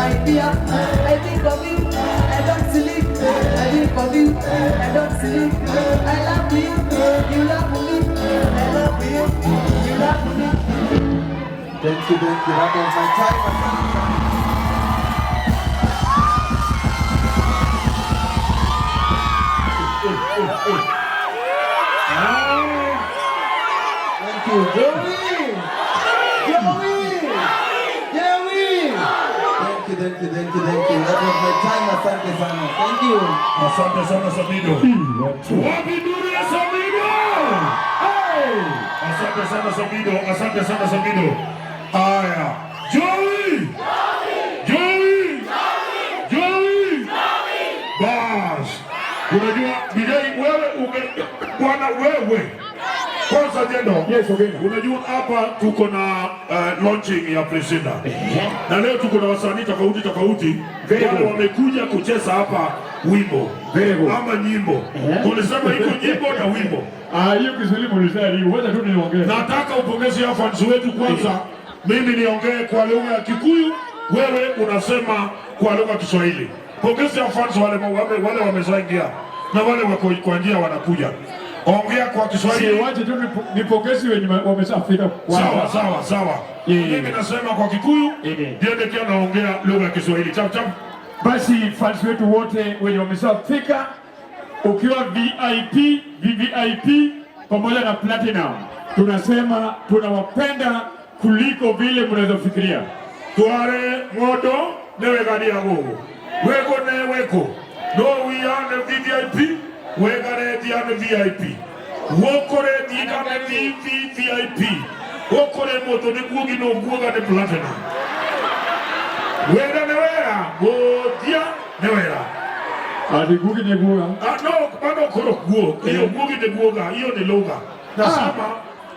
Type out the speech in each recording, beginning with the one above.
My dear, I think of you, I don't sleep. I think of you, I don't sleep. I love you, you love me. I love you, you love me. Thank you, thank you. That was my time. Asante sana. Thank you. Joey! Joey! Joey! Thank you, thank you, thank you, thank you. That was my time. Asante sana. Thank you. Asante sana, Samido. Wapi nduru ya Samido? Hey! Asante sana, Samido, asante sana, Samido. Aya. Joey! Joey! Joey! Bas. Unajua DJ, wewe ume bwana wewe. Kwanza Jendo. Yes, Ogena. Unajua hapa tuko na launching ya Priscilla. Na leo tuko na wasanii tofauti tofauti Very wale good. Wamekuja kucheza hapa wimbo Very good. ama nyimbo. Tulisema iko nyimbo na wimbo. Ah, hiyo Kiswahili mlisema, wacha tu niongee. Nataka upongeze hao fans wetu kwanza. Mimi niongee kwa lugha ya Kikuyu, wewe unasema kwa lugha ya Kiswahili. Pongezi hao fans wale wameshaingia na wale wako kwa njia wanakuja. Ongea kwa Si Kiswahili. wache tu nipongeze wenye wameshafika kwanza. Sawa. Mimi nasema kwa Kikuyu, ndiye kia naongea lugha ya Kiswahili. Chap chap. Basi fans wetu wote wenye wameshafika, ukiwa VIP, VVIP pamoja na Platinum, tunasema tunawapenda kuliko vile mnaweza fikiria. Tware ng'ondo nĩwegaria gũgũ wĩgũ nĩ wĩkũ no wia nĩ VVIP wĩgaretia nĩ VIP gũkũrĩthika nĩ VVVIP gũkũrĩ mũtũ nĩ guogi no guoga nĩ Platinum. Wĩra nĩ wĩra, gũthia nĩ wĩra. Ati gugi ni guga. Ah, no, bado koro guo hiyo guogi ni guoga, hiyo ni lugha nasema.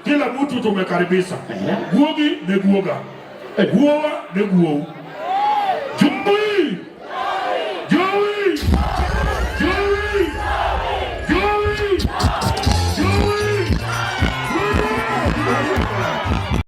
Kila mtu tumekaribisha. Guogi ni guoga, guoa ni guou.